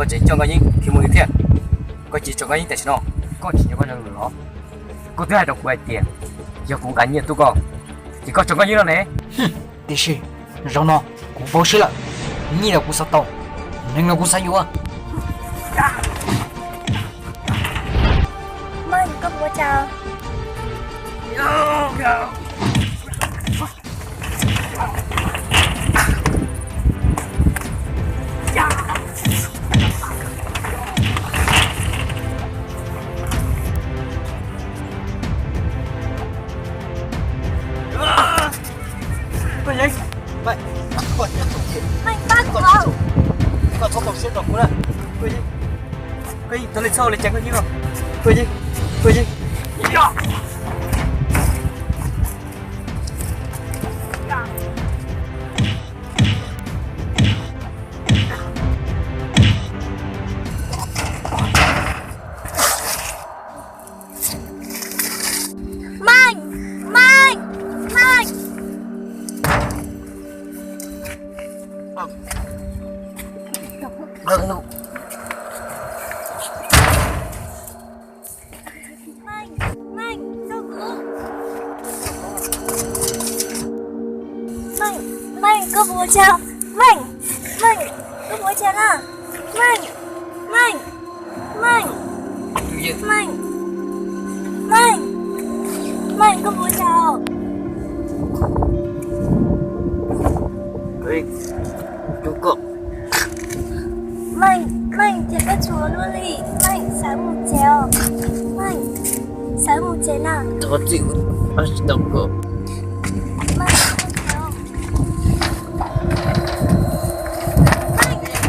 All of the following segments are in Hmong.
Koj tseem coj Nkauj Yeeb khiav mus li thiab? Koj cia li tso Nkauj Yeeb tam sim no. Koj tsis nco koj cov lus los? Koj twb hais rau kuv hais tias yog kuv nqa nyiaj tuaj koj, ces koj tso Nkauj Yeeb no ne. Tiam sis zaum no kuv paub siab lawm, nyiaj los kuv xav tau, neeg los kuv xav yuav. Meej, koj puas ua cas? Koj Yeeb, Meej, koj txhob txhawj, koj txhob txhawj, koj txhob txhawj, koj txhob txhawj siab rau kuv na. Koj Yeeb, koj Yeeb, txhob li txhob li cas koj Yeeb os. Koj Yeeb, koj Yeeb. Meej, Meej, Meej. Meej, Meej, koj puas ua cas? Meej, Meej, koj puas ua cas na? Meej, Meej, Meej, Meej, Meej, Meej, koj puas ua cas? Meej, Meej, ces koj tsis ua luaj li. Meej, xav mus tsev os. Meej, xav mus tsev na. Tsis tau koj. Meej,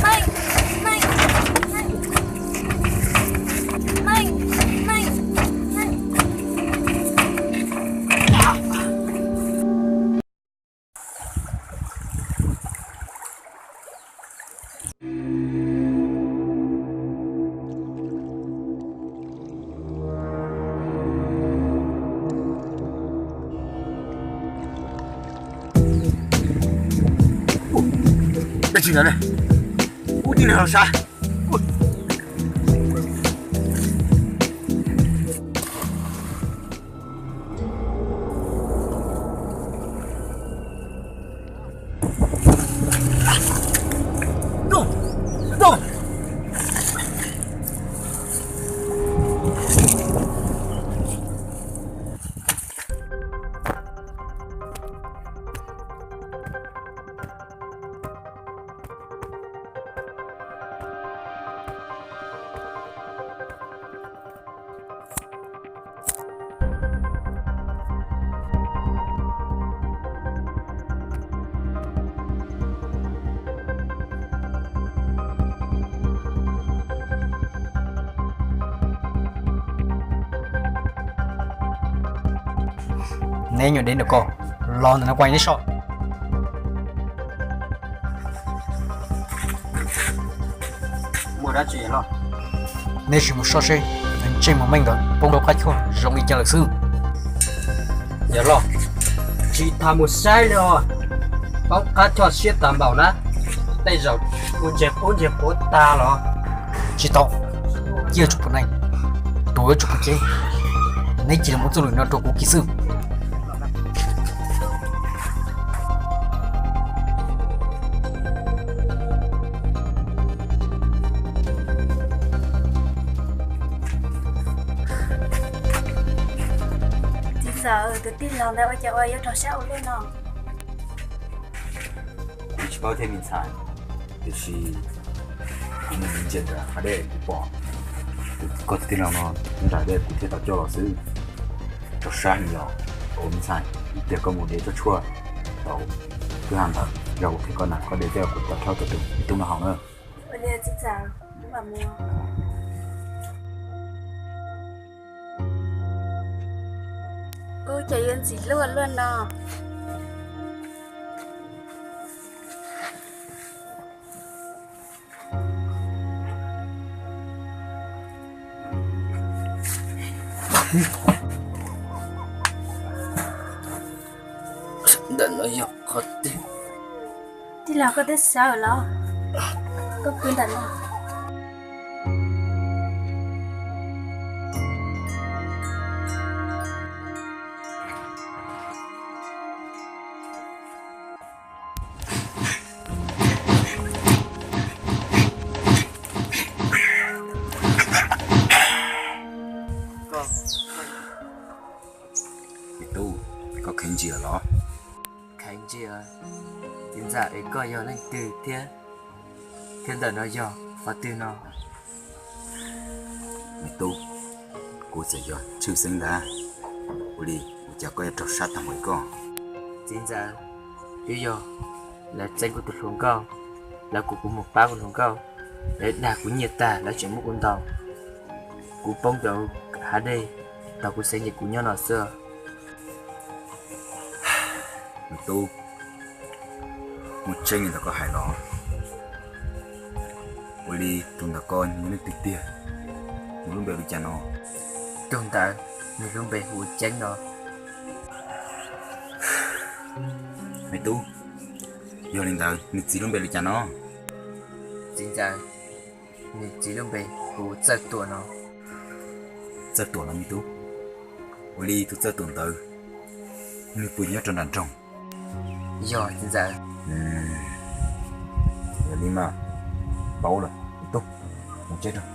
Meej, Meej, Meej. Dab tsi ntawd ne? Ub, tij laug los sab. Neb nyuam dev ntawm ko, los ntawm no kuv hais neb soj. Muaj dab tsi los? Neb sim mus soj seb tus ntsej muag Meej ntawd poob rau qab choj zoo li cas lawm xwb. Yawg loj, tsis tas mus saib li os, poob qab choj siab tas npaum na, tej zaum ua ntseg qub ntseg quav tag los. Tsis tau, ciaj tsum pub neeg, tuav tsum pub cev, neb cia li muab txoj lwm no rau kuv kiag xwb. Txiv ntxawm, tus tij laug ntawd ua cas ua yuav raug sab ua luaj no? Kuv tsis paub thiab me ntxhais, tiam sis kuv mus ntsia nram hav dej kuv pom koj tus tij laug no nyob nram hav dej kuv thiaj tau coj los xwb. Raug sab heev yom. Ua me ntxhais, tias koj mus de tsob tshuaj tau kwj ha ntawd, yog kuv qhia koj na, koj de coj kuv tau rhaub tau tus tub no haus na. Ub, cas yuav ntxim luaj luaj no. Ntawm no yog qhov twg? Tij laug, koj twb sawv los? Koj pw ntawm no. Me tub, koj kheev ntsia los? Kheev ntsia. Txiv ntxawm, es koj yog leej twg thiab? Thiab ntawm no yog qhov twg no? Me tub, kuv txawm yog Tshwj Xeeb ntag. Ua li, ua cas koj yuav raug sab tag npaum li koj? Txiv ntxawm, twb yog lawv txeeb kuv tus hluas nkauj, lawv kom kuv mus pab kuv hluas nkauj, lawv dag kuv nyiaj tag lawv tseem muab kuv ntaus, kuv poob rau hav dej, tau kuv xeeb ces kuv nyob no xwb. Me tub, muaj tseeb li ntawm koj hais los? Ua li tus ntawm koj yog leej twg tiag? Nws lub npe hu li cas no? Tus ntawd nws lub npe hu ua Ceeb no. Me tub, yog li ntawd nws txiv lub npe hu li cas no? Txiv ntxawm, nws txiv lub npe hu ua Txawj Tuam no. Txawj Tuam los me tub? Ua li tus Txawj Tuam ntawd nws puas nyob rau nram nroog? Yog txiv ntxawm. Yog li mas paub lawm, me tub, mus tsev rau.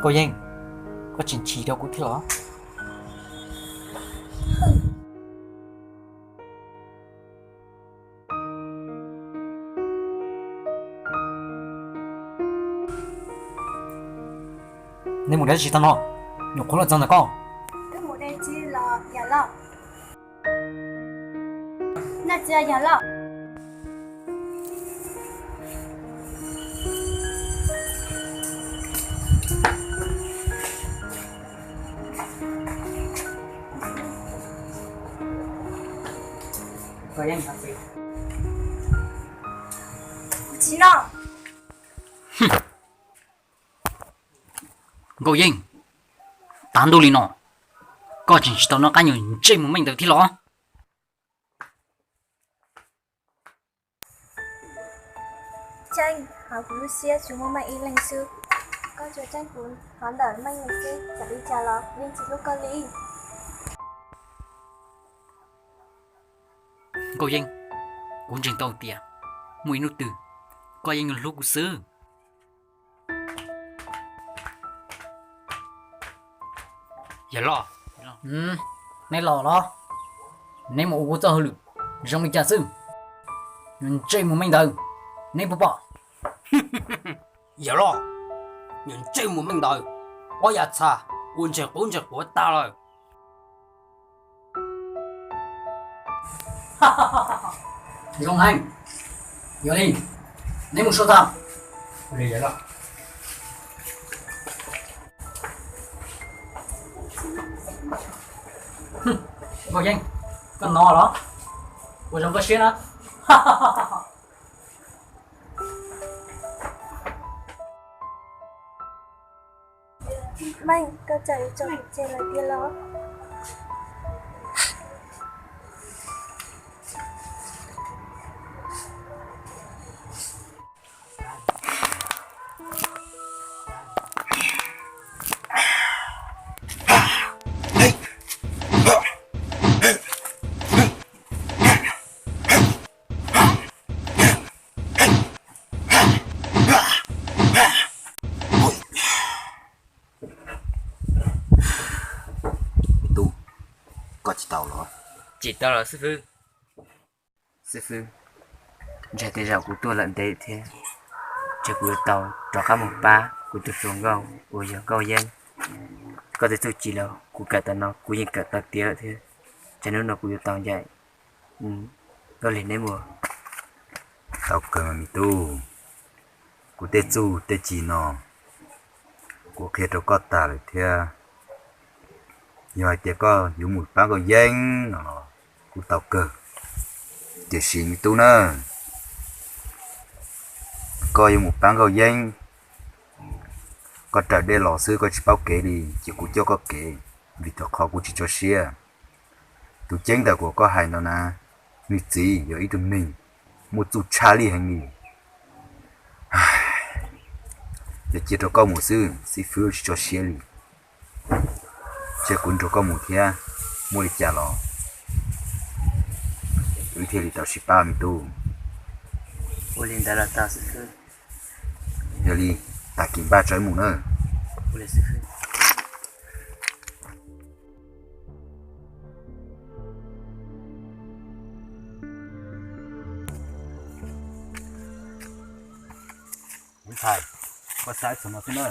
Nkauj Yeej, koj tseem chim rau kuv thiab los? Neb mus dab tsi tag no? Nyuam qhuav los txog ntawm koj. Wb mus de txiv los yawm loj? Noj txiv los yawm loj? Kuv tsis noj. Nkauj Yeej, tav ntuj li no koj tseem tsis tau noj qab nyuag ntsej muag meej ntawd thiab los? Tseeb, hauv kuv lub siab tsuas muaj Meej ib leeg xwb. Koj tsuas tseeb kuv qhov ntawm Meej xwb, txawm li cas los kuv yeej tsis hlub koj li. Nkauj Yeej, kuv ntseeg tau tias muaj ib hnub twg koj yeej yuav hlub kuv xwb. Yawm loj, neb los los, neb mus ua kuv txoj hauj lwm zoo li cas xwb? Nyuag ntsej muag meej ntawd, neb puas pom? Yawm loj, nyuag ntsej muag meej ntawd, ob yav txha ua ntseg qub ntseg quav tag lawm. Zoo heev. Yog li, neb mus sua tag. Nkauj Yeej, koj no los? Ua zoo koj siab na. Meej, koj tseem tso kuv tseg lawm tiag los? Tub, koj tsis tau los? Tsis tau los xib fwb. Xib fwb, ntshe tej zaum kuv tuaj lawm ntev thiab, ntshe kuv yuav tau rov qab mus pab kuv tus hluas nkauj uas yog Nkauj Yeeb. Koj twb txuj ci los kuv kawm tau no kuv yeej kawm tau tiav lawm thiab. Tsam hnub no kuv yuav tau ncaim Nkauj Lig neb mus. Tau kawg mas me tub, kuv tej txuj tej ci no kuv qhia rau koj tas lawm thiab. Yog hais tias koj yuav mus pab Nkauj Yeeb no los kuj tau kawg. Tiam sis me tub na, koj yuav mus pab Nkauj Yeeb, koj raws dej los xwb koj tsis paub kev li, ces kuv coj koj kev, vim rau qhov kuv tsis tso siab. Tus Ceeb ntawm uas koj hais ntawd na, nws txiv yog ib tug neeg muaj txuj tshaj lij heev li. Yog cia rau koj mus xwb, xib fwb tsis tso siab li. Cia kuv nrog koj mus thiab, muaj li cas los wb thiaj li tau sib pab me tub. Ua li ntawd los tau xib fwb. Yog li, tag kis npaj tso wb mus na. Ua li xib fwb. Ntxhais, koj xav ib txog no xwb na.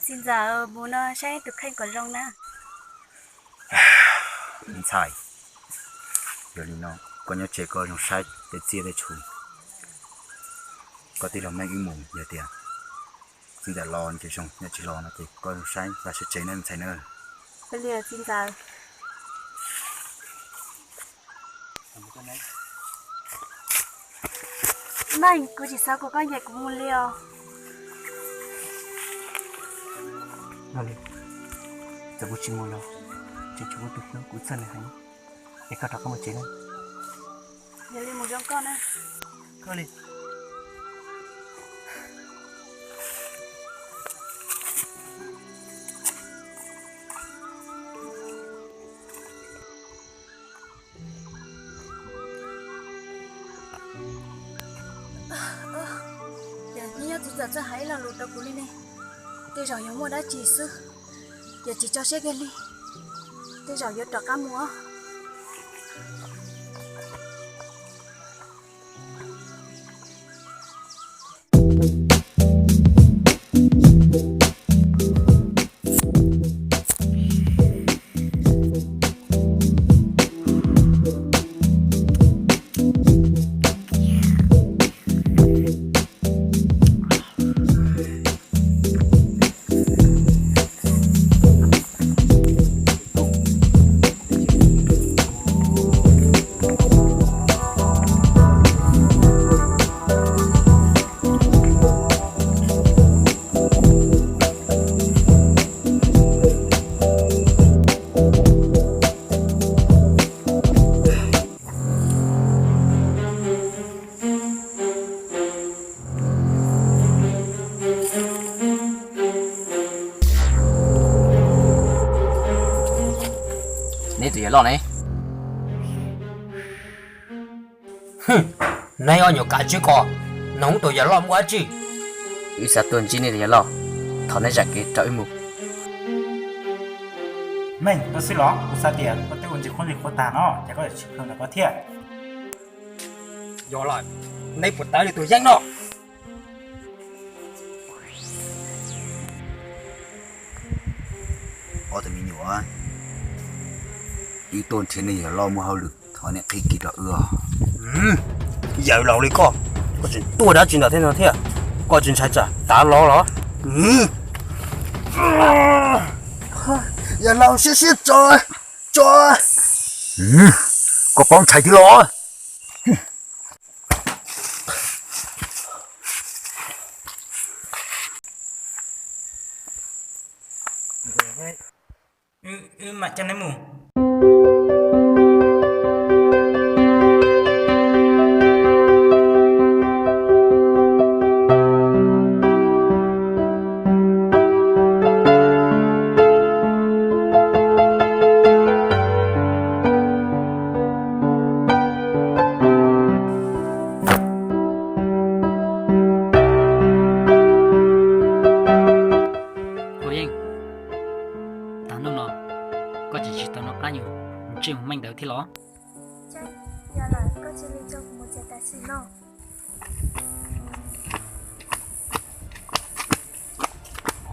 Txiv ntxawm, mus no saib tus kheej kom zoo na. Ntxhais, yog li no koj nyob tsev koj zoo saib tej tsiaj tej txhu, koj thiaj los meej wb mus. Yog tias txiv ntxawm los ces zoo, yog tsis los no ces koj zoo saib vaj saib tsev na ntxhais na. Txiv ntxawm, meej, kuv tsis xav kom koj ncaim kuv mus li os. Txawm kuv tsis mus los tseem tshuav kuv tus hlub, kuv txhawj nws heev, es koj rov qab mus tsev na. Yog li mus zoo koj na. Ces nyob txiv ntxawm txawj hais ib lo lus rau kuv li ne, tej zaum yuav muaj dab tsi xwb, ces tsis tso siab kiag li, tej zaum yuav rov qab mus os. Neb tus yawg loj ne? Neb ob nyuag kav tswv ko, neb tus yawg loj muaj dab tsi? Wb xav tuaj ntsib neb tus yawg loj, thov neb zam kev rau wb mus. Meej, koj xwb los? Kuv xav tias koj twb ua ntsis qhuab ntsis qhuav tag no ces koj yuav tsis plhws ntawm ko thiab. Yog lawm, neb puas tawv li tus yeeb no? Ob tug me nyuam, wb tuaj nrhiav nej yawg loj muaj hauj lwm, thov nej qhib kiag rau wb os. Yawg laus li koj, koj tseem tuaj dab tsi ntawm thiab no thiab? Koj tsis ntshai tsam tav los los? Yawg laus siab siab tso, tso. Koj paub ntshai thiab los? Wb mam coj neb mus. Nkauj Yeej, tag ntuj no koj tseem tsis tau noj qab yuav ntsej muag meej ntawd thiab los? Yog lawm, koj cia li tso kuv mus tsev tam sim no.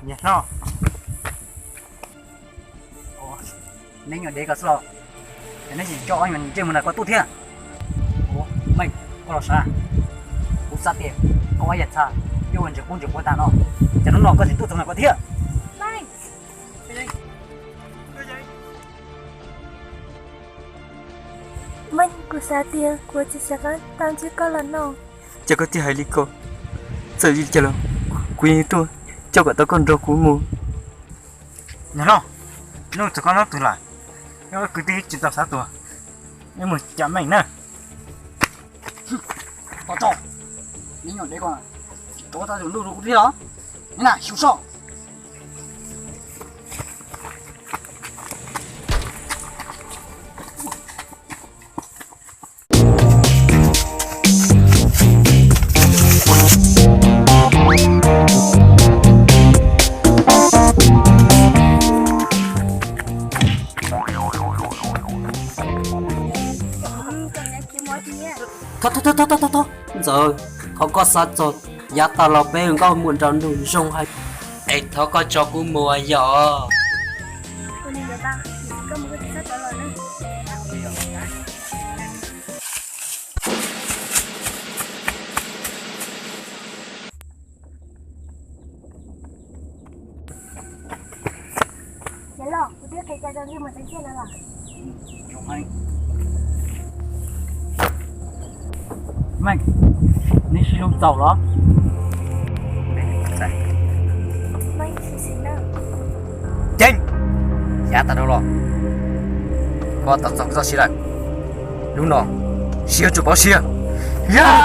Niam hlob, neb nyuam dev ko xwb los, es neb tseem coj ob nyuam ntsej muag ntawm ko tuaj thiab? Meej, koj los sav, kuv xav tias koj ua yam txha, yuav ua ntsis qub ntsis qhuav tag no, cas hnub no koj tseem tuaj txog ntawm ko thiab? Meej, Kuv xav tias kuv tsis xav tau ntsib koj los no. Ces koj thiaj hais li ko. Txawm li cas los kuv yeej tuaj coj kom tau koj nrog kuv mus. Nyob no, nub txog koj nub twg lawm, neb kwv tij tsis tau xav tuag, neb mus cam meej na. Tos tso, neb nyuam dev ko, tuav tau tus ntuj rau kuv thiab los? Neb na, xyu soj. Thov, thov, thov, thov, thov, thov, Ntxawm, thov koj xav txog yav tas los peb nkauj muam nraug nug zoo hais, es thov koj tso kuv mus yom. Meej, neb sib hlub txaus los? Ceeb, yav tas dhau los koj tau txog koj txoj sia lawm. Hnub no, sia tsuas pauv sia. Yog,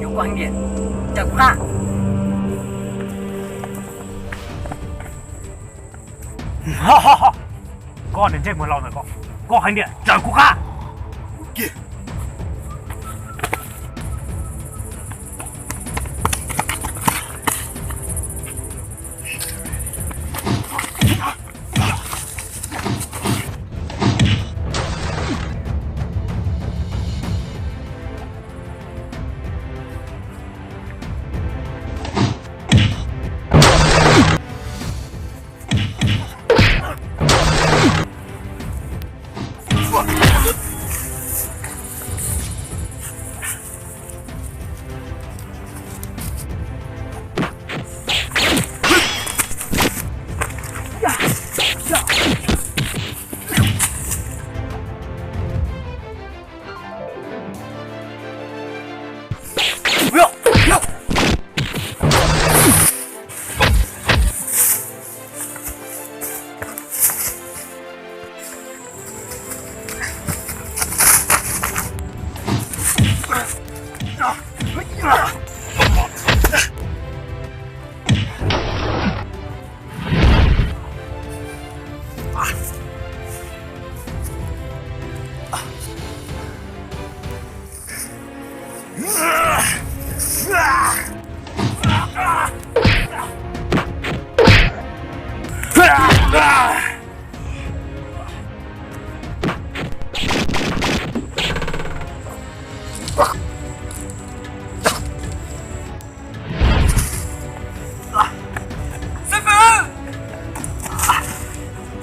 yog koj heev tiag, cia kuv qab. Koj niag ntsej muag laus ntawm ko, koj heev tiag, raws kuv qab. Xib fwb, xib fwb,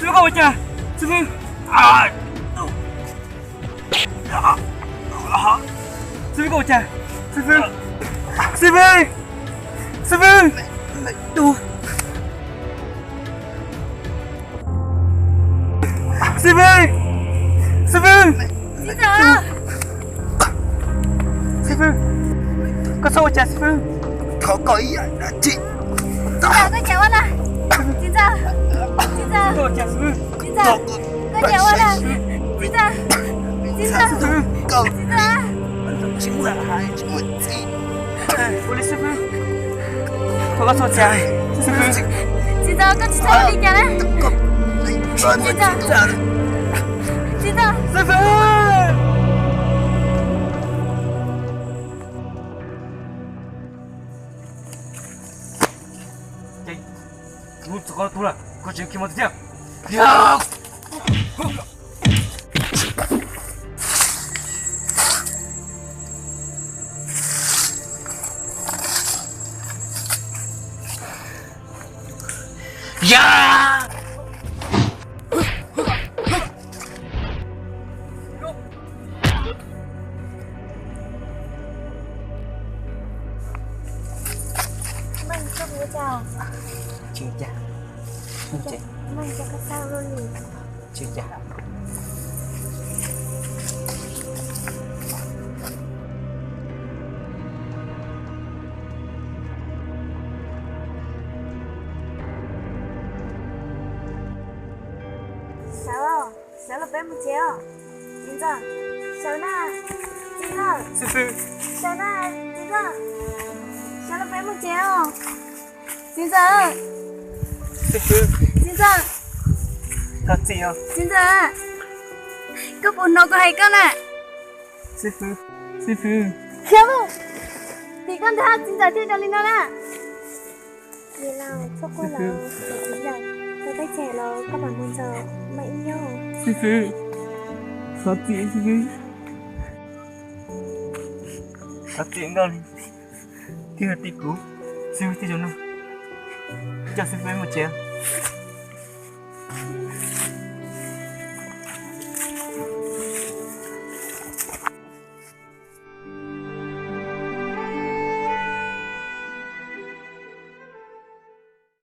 koj ua cas? Xib fwb, xib fwb, koj ua cas? Xib fwb, xib fwb, xib fwb, xib fwb, xib fwb, xib fwb, koj txhob ua cas xib fwb. Thov koj ib yam dab tsi. Txiv ntxawm, koj txiv ntxawm, txiv ntxawm, koj ua cas xib fwb? Txiv ntxawm, koj ua cas? Txiv ntxawm, txiv ntxawm, txiv ntxawm, tsis muaj hais tsis muaj txiv. Ua li xib fwb, thov koj txhob ua cas xib fwb. Txiv ntxawm, koj tsis txhob ua li cas na. Txiv ntxawm, txiv ntxawm, xib fwb. Ces kuv txog koj tub lawm, koj tseem khiav mus tiag tiag. Yog! Meej, koj ua cas? Tsis ua cas. Meej, cas koj tau luaj li? Tsis cas. Sawv, sawv los peb mus tsev os. Txiv ntxawm, sawv na. Txiv ntxawm, sawv na. Txiv ntxawm, sawv los peb mus tsev os. Txiv ntxawm, txiv ntxawm, txiv ntxawm, koj puas hnov kuv hais koj na? Xib fwb, xib fwb, khiav mus. Tim koj ntag txiv ntxawm thiaj zoo li no na. Niam laus, txhob quaj los, txiv ntxawm, tau teb chaws los koj mam mus nrog maj ib nyob. Xib fwb, thov txim xib fwb. Thov txim nkauj li, twb yog tim kuv, xib fwb thiaj zoo no. Coj xib fwb mus tsev.